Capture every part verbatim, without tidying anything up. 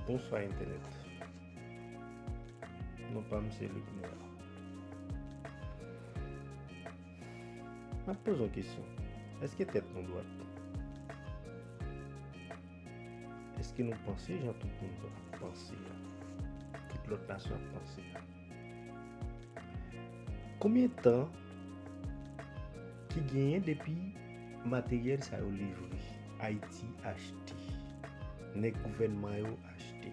Bonswa entènèt. Non pa m se Luc Noir. M ap poze yon kesyon. Èske tèt nou dwat? Èske nou panse jan tout moun ap panse a? Tout lòt nasyon ap panse a? Konbyen tan ki genyen depi materyèl sa yo livre? Ayiti achte. Nèg gouvènman yo achte.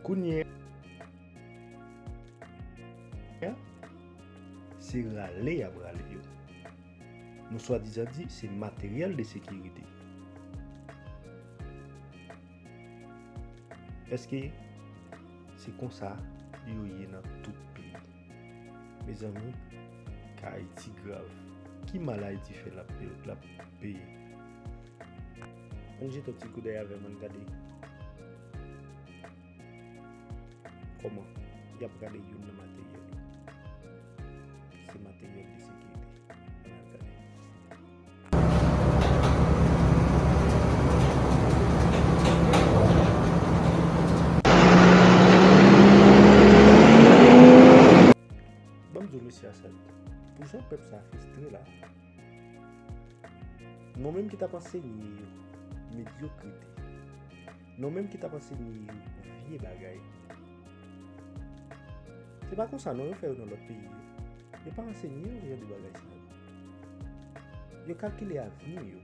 Kounye a, se rale y ap rale yo. Nou swadizan di se materyèl de sekirite. Èske se konsa yo ye nan tout peyi? Mezanmi, ka Ayiti grav. Ki mal Ayiti fè l ap, l ap peye? Ann jete yon ti koudèy avè m, ann gade kòman y ap rale youn nan materyèl yo. Se materyèl de sekirite. Ann al gade. Ban m di w, mesye Assad, pou jan pèp sa a fristre la, nou menm ki t ap ansenye yo medyokrite, nou menm ki t ap ansenye yo vye bagay, se pa konsa non yo fè yo nan lòt peyi yo. Yo pa ansenye yo jan de bagay sa yo. Yo kalkile avni yo.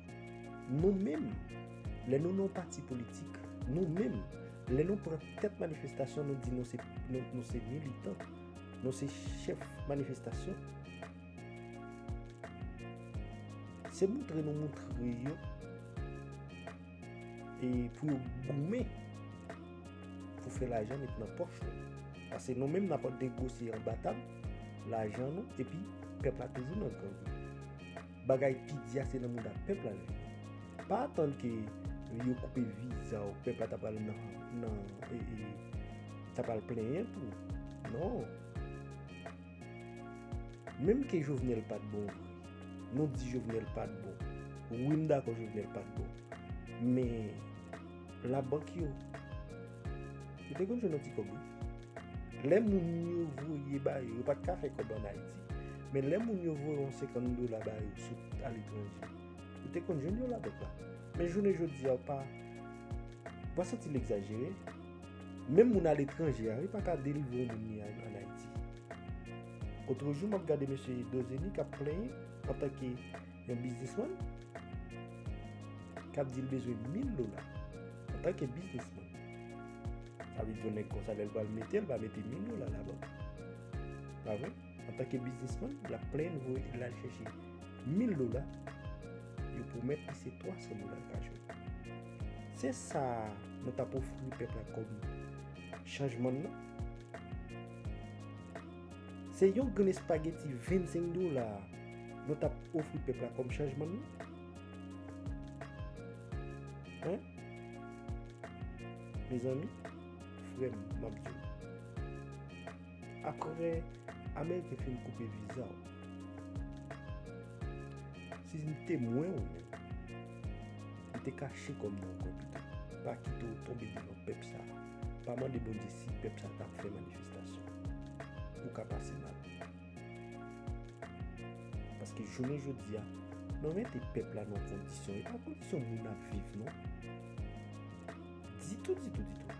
Nou menm, lè nou nan yon pati politik, nou menm, lè nou pran tèt manifestasyon, nou di nou se, nou, nou se militan, nou se chèf manifestasyon. Se moutre nou moutre yo e pou yo goumen pou fè lajan met nan pòch nou. Paske nou menm n ap negosye anba tab lajan nou, epi pèp la toujou nan grangou. Bagay pi di a se nan mouda pèp la l vini. Pa atann ke yo koupe viza w, pèp la ta pral nan, nan, e, e, ta pral plenyen tou. Non. Menm ke Jovenel pa t bon vre. Nou di Jovenel pa t bon. Wi, m dakò Jovenel pa t bon. Men labank yo, yo te konn jwenn yon ti kòb, wi. Lè moun yo voye ba yo, yo pa t ka fè kòb ann Ayiti. Men lè moun yo voye yon senkant dola ba yo sot aletranje, yo te konn jwenn yo labank la. Men jounen jodi a, w pa, w pa santi l egzajere. Menm moun aletranje a, wi, pa ka delivre yon moun li an, ann Ayiti. Otrejou, m ap gade mesye Dozeni k ap plenyen antanke yon biznismann, k ap di l bezwen mil dola antanke biznismann. Sa vle di yon nèg konsa, lè l pral mete, l va mete mil dola labank. Pa vre? Antanke biznismann, l ap plenyen voye, l al chèche mil dola, yo pwomèt li se twa san dola l ka jwenn. Se sa nou t ap ofri pèp la kòm chanjman nan? Se yon grenn espageti vennsenk dola nou t ap ofri pèp la kòm chanjman nan? Hein? Mezanmi, frè m, m ap di w. Apre Ameriken fin koupe viza w, si m te mwen ou menm, m te kache kò m nan yon kwen pito. Pa kite w tonbe devan pèp sa a. Pa mande Bondye si pèp sa a t ap fè manifestasyon. Ou ka pase mal. Paske jounen jodi a, nou mete pèp la nan kondisyon. E pa kondisyon moun ap viv, non. Ditou, ditou, ditou.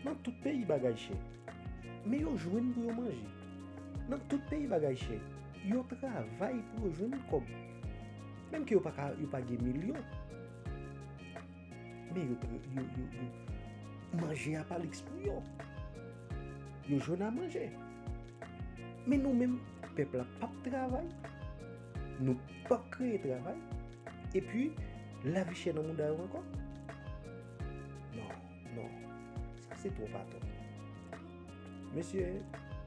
Nan tout peyi bagay chè. Men yo jwenn pou yo manje. Nan tout peyi bagay chè. Yo travay pou yo jwenn kòb. Menm ke yo pa ka, yo pa gen milyon. Men yo, yo, yo, yo, manje a pa liks pou yo. Yo jwenn a manje. Men nou menm, pèp la p ap travay. Nou p ap kreye travay. Epi, lavi chè nan mouda yo ankò. Non, non. Sa se twòp atò. Mesye,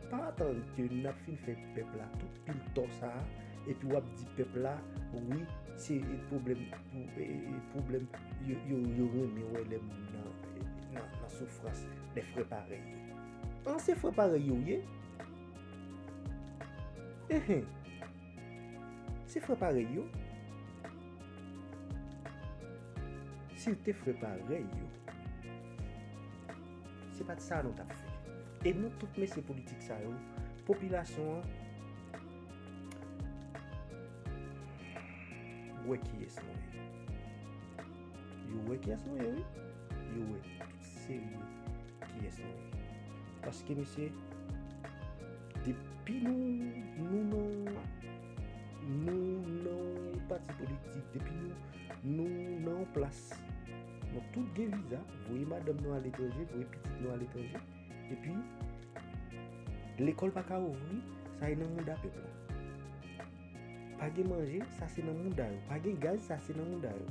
pa atann ke n ap fin fè pèp la tout pil tò sa a, epi w ap di pèp la, wi, se pwoblèm, pwoblèm yo, yo, yo renmen wè lè moun nan, nan, nan soufrans, lè frè parèy yo. An, se frè parèy yo w ye? Enhen. Se frè parèy yo. Si w te frè parèy yo, se pa t sa nou t ap fè. E nou tout mesye politik sa yo, popilasyon an wè kiyès nou ye. Yo wè kiyès nou ye, wi. Yo wè tout serye kiyès nou ye. Paske, mesye, depi nou, nou nan, nou nan yon pati politik, depi nou, nou nan yon plas, nou tout gen viza, voye madanm nou aletranje, voye pitit nou aletranje, epi lekòl pa ka ouvri, sa e nan mouda pèp la. Pa gen manje, sa se nan mouda yo. Pa gen gaz, sa se nan mouda yo.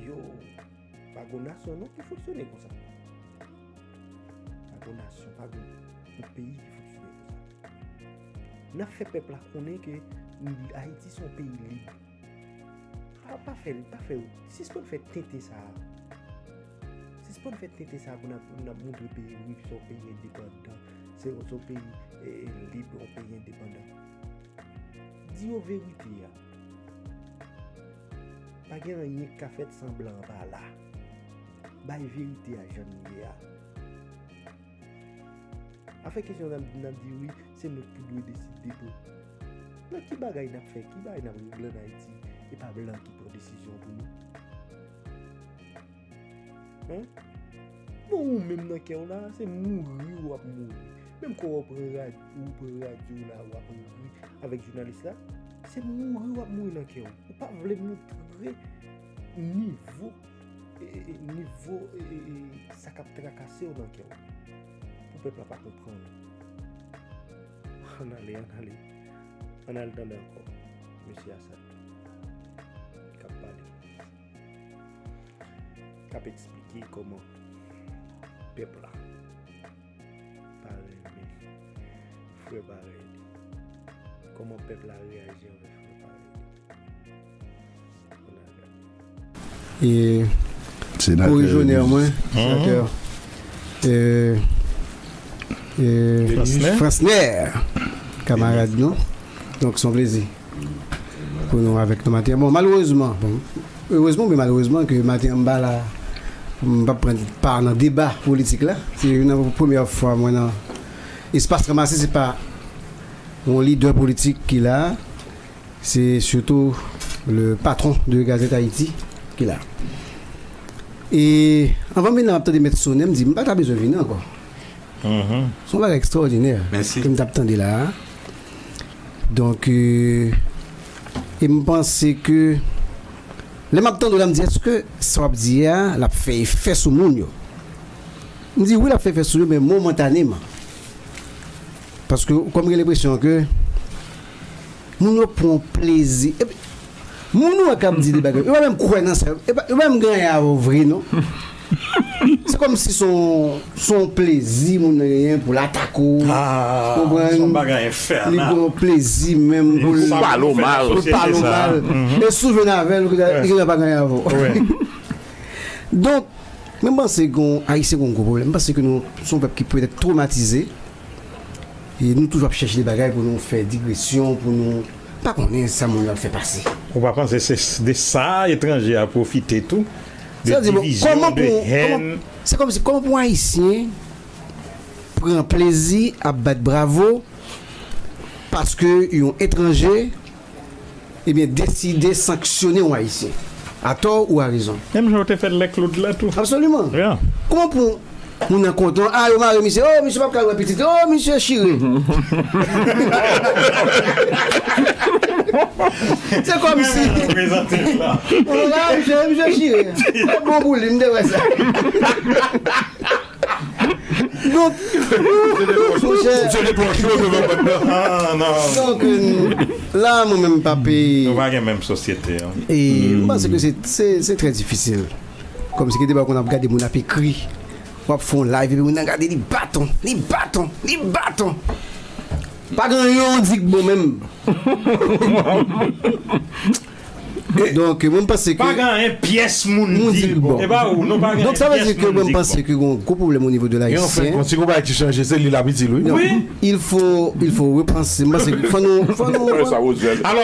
Yo, pa gon nasyon non ki fonksyone konsa. Pa gon nasyon, pa gon yon peyi ki fonksyone konsa. N ap fè pèp la konnen ke Ayiti se yon peyi lib. Pa, pa fè, pa fè, sispann fè tenten sa a. Sispann fè tenten sa a pou n ap, pou n ap montre peyi, wi, se yon peyi endepandan, se, se yon peyi, e, e, lib, yon peyi endepandan. Di yo verite a. Pa gen anyen k ka fèt san blan an pa la. Bay verite a jan l ye a. Afè kesyon n ap, n ap di wi, se nou k pou dwe deside tou. Nan ki bagay n ap fè, ki bagay n ap regle ann Ayiti, e pa blan ki pran desizyon pou nou? Hein? Bon, ou menm nan kè w la, se mouri w ap mouri. Menm kò w pran rad-, ou pran radyo la, w ap ri avèk jounalis la, se mouri w ap mouri nan kè w. Ou pa vle montre nivo, e, e, e, nivo, e, e, e, sa k ap trakase w nan kè w. Pou pèp la pa konprann. Ann ale, ann ale. Ann al tande ankò mesye Assad k ap pale, k ap eksplike kòman pèp la pa renmen frè parèy li. Kòman pèp la reyaji anvè frè parèy li? Ann al gade. E korijyonè mwen, senatè, e, e, Fransner, kamarad nou. Donk, se yon plezi pou nou avèk nou maten an. Bon, malerezman, bon, erezman oubyen malerezman ke maten an m pa la, m p ap pran pa nan deba politik la. Se youn nan premyè fwa mwen nan espas Ranmase, se pa yon lidè politik ki la, se sitou le patron de Gazette Haïti ki la. E anvan m vin la, m ap tande Mèt Sonnen, m di, m pa ta bezwen vini ankò. Se yon bagay ekstraòdinè ke m t ap tande la a. Donk, e, e m panse ke lè m ap tande w la, m di, èske sa w ap di a, l ap fè efè sou moun yo? M di, wi, l ap fè efè sou yo, men momantaneman. Paske, kòm gen lenpresyon ke moun yo pran plezi. Epi, moun ou wè k ap di de bagay, yo pa menm kwè nan sa. Yo pa, yo pa menm gen anyen avè w vre, non. Se kòmsi se yon, se yon plezi moun nan genyen pou l atake w. Konprann? Se yon bagay enfènal. Li gen yon plezi menm pou l pale w mal. Pou l pale w mal. E si w jwenn avè l, li genlè pa gen anyen avè w. Donk, mwen panse ke Ayisyen gen yon gwo pwoblèm. Mwen panse ke nou, se yon pèp ki petèt twomatize. E nou toujou ap chèche de bagay pou nou fè digresyon, pou nou pa konnen sa moun yo ap fè pase. Ou pa panse se de sa etranje a pwofite tou? De divizyon, de hèn. Se kòmsi, kòman pou Ayisyen pran plezi ap bat bravo paske yon etranje, ebyen, deside sanksyone yon Ayisyen, atò ou arezon? Menm jan yo te fè l lè Claude la tou. Absoliman. Kòman pou moun nan kontan, a, yo mare misye, o, misye p ap ka wè pitit, o, misye chire. Se kòmsi, a, misye, misye chire. Bon pou li, m te wè sa. Donk, monchè, donk, la, mwen menm, m pa pe... Nou pa gen menm sosyete, hein. E m panse ke se, se, se trè difisil. Kòmsi gen de bagay konn ap gade moun ap ekri, w ap fè yon live, epi moun nan gade, li baton, li baton, li baton. Pa gen yon di k bon menm. Donk, mwen, m panse ke pa gen anyen pyès moun di k bon. E pa ou, non, pa gen anyen pyès moun di k bon. Donk, sa vle di ke mwen, m panse ke gen yon gwo pwoblèm o nivo de l ayisyen. Yon ti kou bagay ki chanje, se li l ap itil, wi. Non, il faut, il faut repenser. M panse ke fò nou, fò nou, fò nou... Alò,